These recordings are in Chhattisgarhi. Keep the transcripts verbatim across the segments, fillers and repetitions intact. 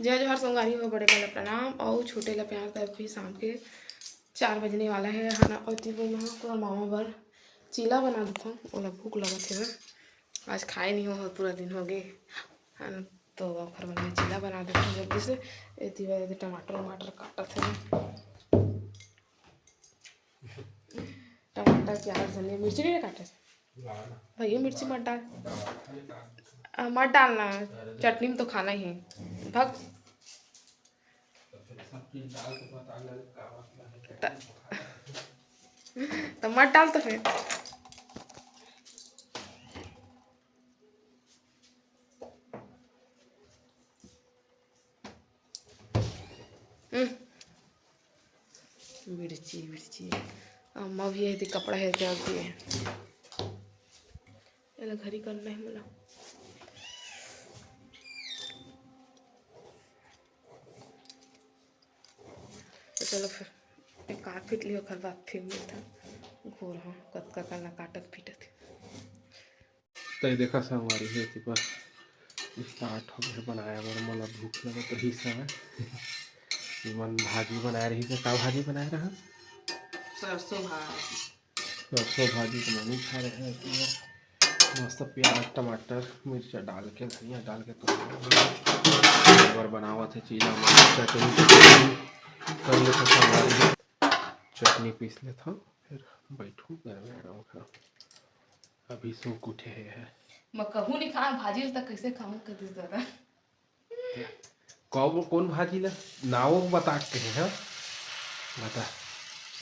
जय जोहार संगवारी हो, बड़े वाला प्रणाम अउ छोटे ला प्यार। तब भी शाम के चार बजने वाला है, है ना? अउ तिबो में हम तोर मामा बर चीला बना देथन, ओला भूख लगत हे ना, आज खाए नहीं हो, पूरा दिन हो गए, है ना? तो ओखर बर मैं चीला बना देथन जल्दी से। एती बर एती टमाटर वमाटर काटत हे, टमाटर, प्याज, धनिया, मिर्ची नहीं काटे। भैया, मिर्ची मत डाल। आ, मत डालना, चटनी में तो खाना ही है। भग। त-, तो मत डाल तो फिर। हम्म। मिर्ची, मिर्ची। अम्मा भी है, कपड़ा है, क्या होती है? एला घरी करना है मोला। तो चलो फिर, एक काट पीट लियो, ओकर बाद फिर मिलता। घोर हाँ, कतका करना काटत पीटत। तो ये देखा संगवारी हो, एती पर start हो गया बनाए बर। मोला भूख लगत रहिस हवय। इमन भाजी बनाए रहिस हे। का भाजी बनाए रहा? सरसों भाजी। सरसों भाजी तो मैं नहीं खा रहे हैं। एती बर मस्त प्याज, टमाटर, मिर्चा डाल के, धनिया डाल के तो एक बार बनावत है चीला में चटनी, चटनी कर लेथव संगवारी हो। चटनी पीस लेथव, फिर बैठू गरम गरम खाओ। अभी सूख उठे हे। मैं कहूँ नहीं खाऊँ, भाजी ल तक कैसे खाऊँ, कह दिस दादा। कब कौन भाजी ला नाव बता के कहे, हाँ? बता।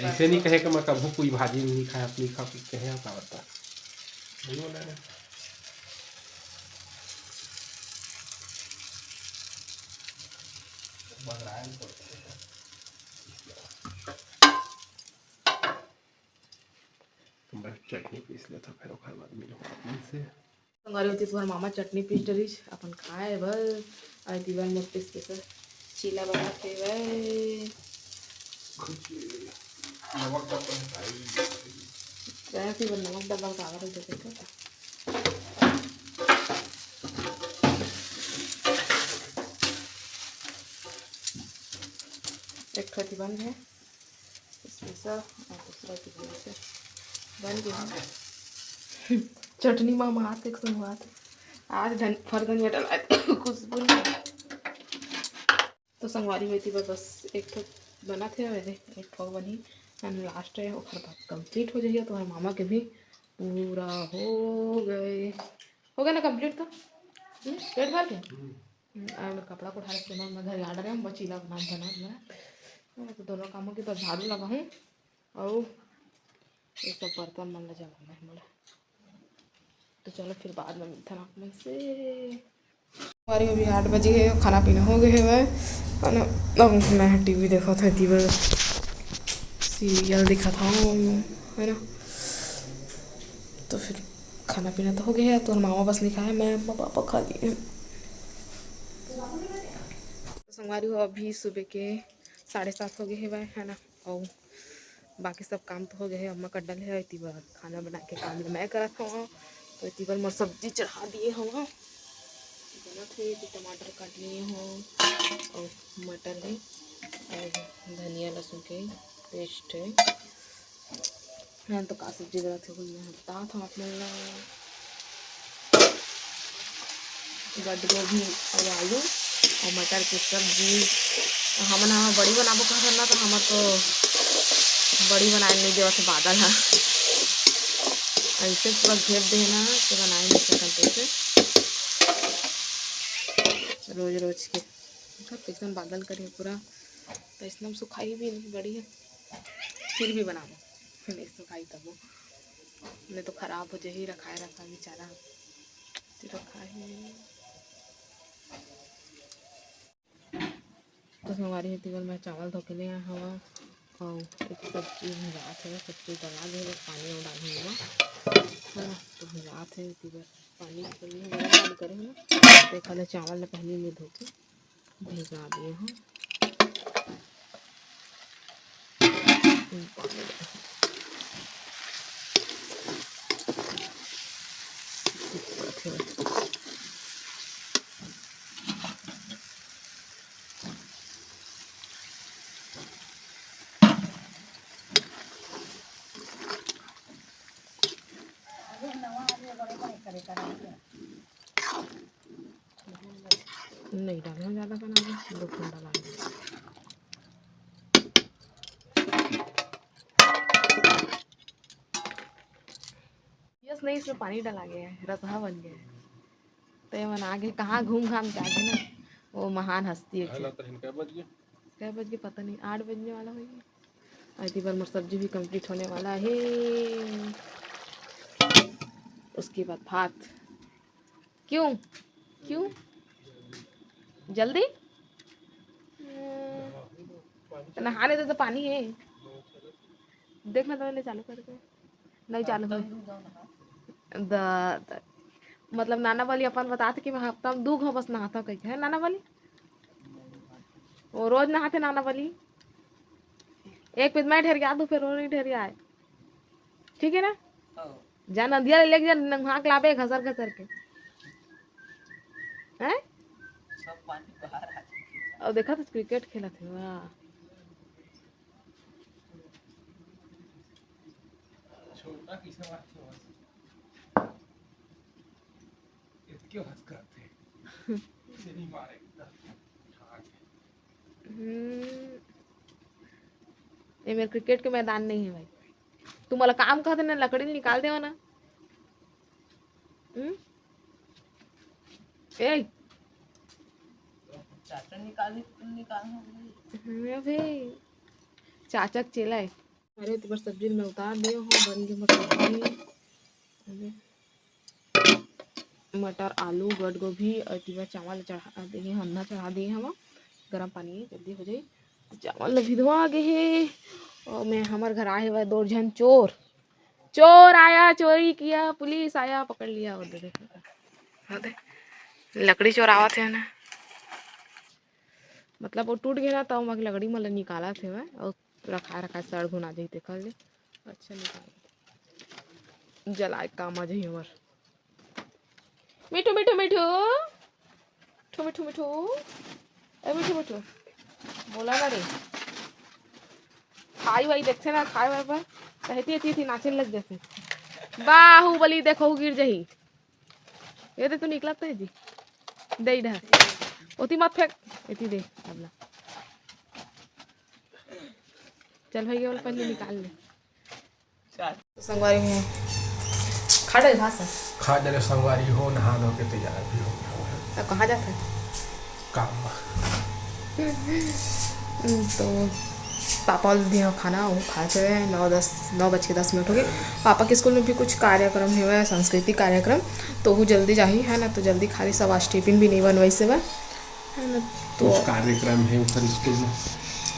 ऐसे नहीं कहे कि मैं कभू कोई भाजी नहीं खाया, अपनी खा के कहे, हाँ, का बता। नहीं बोला रे। बगराए में पड़ते हैं। तो बस चटनी पीस लेथव, फिर ओकर बाद मिलहूँ आप मन से। संगवारी हो, एती तोर मामा चटनी पीस डरिस अपन खाए बर, अउ एती बर मोर special चीला बनात हे भाई। नमक डब्बा है भाई। तेरा एती बर नमक डब्बा का आवाज होता है क्या? एक ठो एती बन है। Special, और दूसरा की वजह से बन गया। चटनी मा मार के संगवारी। आज धन-, फर धनिया डाला खुशबू नहीं। तो संगवारी हो, एती बर बस एक ठो बना थे, वैसे एक ठो बनी, and last है, ओकर बाद complete हो जाइए। तो हमारे मामा के भी पूरा हो गए, हो गया ना complete तो? हम्म, पेट भर के? हम्म। हम्म, अब कपड़ा को उठा के मैं घर आ रहे हैं, बचीला बना, बना, बना। हाँ, तो दोनों कामों के तो झाड़ू लगा हूँ, और ये सब बर्तन मन ला जमाना है मोला। तो चलो, फिर बाद में मिलते हैं आप मन से। हमारे अभी आठ बजे है, खाना पीना हो गए है, है ना? अब मैं टीवी देखा था, टीवी सीरियल देखा था, है ना? तो फिर खाना पीना तो हो गया है, तो मामा बस नहीं खाया, मैं अम्मा पापा खा लिए। तो संगवारी हो, अभी सुबह के साढ़े सात हो गए है, है ना? और बाकी सब काम तो हो गए है, अम्मा कर डले है, एती बर खाना बना के काम ल मैं करत हूँ। तो एती बर मैं सब्जी चढ़ा दिए हूँ, बनत है, एती टमाटर काट लिए हूँ और मटर है और धनिया लहसुन के paste है। हाँ, तो का सब्जी बनत हे, मैं बतात हूँ आप मन ला। गड्ड गोभी और आलू और मटर के सब्जी। हमन ह बड़ी बनाबो कहत हन ना, तो हमर तो बड़ी बनाए नहीं देवत हे बादल ह। ऐसे पूरा घेर दे ना कि बनाए नहीं सकन तैसे। रोज रोज के देखत कैसन बादल करे पूरा, तो ऐसन सुखाई भी नहीं बड़ी है, फिर भी बनाबो। नहीं सुखाई तबो, नहीं तो खराब हो जाही, रखाए रखा बेचारा। तो रखा है। तो संगवारी हो, एती बर मैं चावल धो के ले आए हवा, और एक सब्जी भिंजात है, सब्जी गला गए, बस पानी और डालहूँ एमा, है ना? तो भिंजात है, एती बर पानी के लिए गरम पानी करे हूँ ना, तो एक वाला चावल ला पहले मैं धो के भिगा दिए हूँ। नहीं डालना ज्यादा बना दे, दो ठंडा लागे। यस, नहीं, इसमें पानी डाला गया है, रसहा बन गया है। तो ये मन आगे कहाँ घूम घाम के आगे ना, वो महान हस्ती है। कै बज गए? कै बज गए पता नहीं, आठ बजने वाला होगी। आज बार मोर सब्जी भी कंप्लीट होने वाला है। उसके बाद भात। क्यों? क्यों? जल्दी? हम्म, नहाने दे तो पानी है। देखना तो मैंने चालू करके। नहीं चालू हुई। द, द, मतलब नाना वाली अपन बतात कि मैं हफ्ता में दू घाव बस नहाता कही है नाना वाली। वो रोज नहाते नाना वाली। एक पेज मैं ढेर गया, दू फिर वो नहीं ढेर आए। ठीक है ना? जा नदिया ले लेके जा, नहा के लाबे घसर घसर के। हैं? और देखा तो क्रिकेट खेलत हे, वाह। छोटा किसे मारते हो? इतके हंस करते हैं। इसे नहीं मारे। हम्म। ये मेरे क्रिकेट के मैदान नहीं है भाई। तुम वाला काम कहते ना, लकड़ी निकाल देवा ना। हम्म? ए। चाचा निकाली, तुम निकालना भाई। हाँ भाई। चाचा के चेला है। अरे, तो बस सब्जी में उतार दिए हो, बन के मतलब मटर, आलू, गट गोभी और तिवा चावल चढ़ा दिए, हन्ना चढ़ा दिए हम। गरम पानी जल्दी हो जाए। चावल ल भिधवा गे हे। और मैं, हमर घर आए हुए दो झन चोर, चोर आया, चोरी किया, पुलिस आया, पकड़ लिया। और दे, दे, दे। लकड़ी चोरावत हे ना, मतलब वो टूट गया ना, तो ओमा के लकड़ी मन ल निकालत हे मैं, और रखा रखा सड़ घुना जाही तेकर ले। अच्छा निकाल, जलाए काम आ जाही हमर। मिठू, मिठू, मिठू। मिठू, मिठू, मिठू। ए, मिठू, मिठू। बोला ना रे। खाई वाई देखथे ना, खाए वाए पर। कहती, एती, एती नाचे लग जाथे। बाहुबली देखो, गिर जाही। ये दे, तू निकला तो जी। दे इधर। ओती मत फेंक। एती दे, तबला। चल भाई, ये वाला पन्नी निकाल ले। तो संगवारी हो, खा डरे भात ह? खा डरे संगवारी हो, नहा धो के तैयार भी हो गया है। अब कहाँ जात है? काम। हम्म, तो पापा वाले दिए खाना, वो खा के नौ दस, नौ बज के दस मिनट हो गए। पापा के स्कूल में भी कुछ कार्यक्रम है, सांस्कृतिक कार्यक्रम, तो वो जल्दी जाही है ना, तो जल्दी खा ली सब। आज टिफिन भी नहीं बनवाई से बा। है ना? तो कुछ कार्यक्रम है ओकर स्कूल में,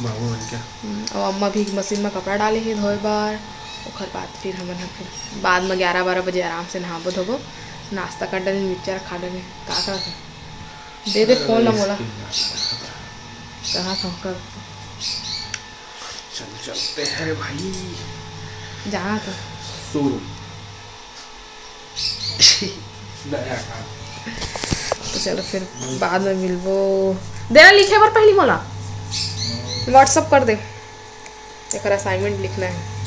बाबू मन के। हम्म, और अम्मा भी मशीन में कपड़ा डाले हे धोए बर, ओकर बाद फिर हमन ह फिर बाद में ग्यारह बारह बजे आराम से नहाबो धोबो, नाश्ता कर डाले, मिक्सचर खा डाले। का करत हे? दे दे फोन ला मोला। इसके नाश्ता। कहा था कर। चल चलते हैं भाई। जहाँ तो। शोरूम। नया काम। तो चलो फिर बाद में मिलबो। देना लिखे बर पहली मोला WhatsApp कर दे, एक असाइनमेंट लिखना है।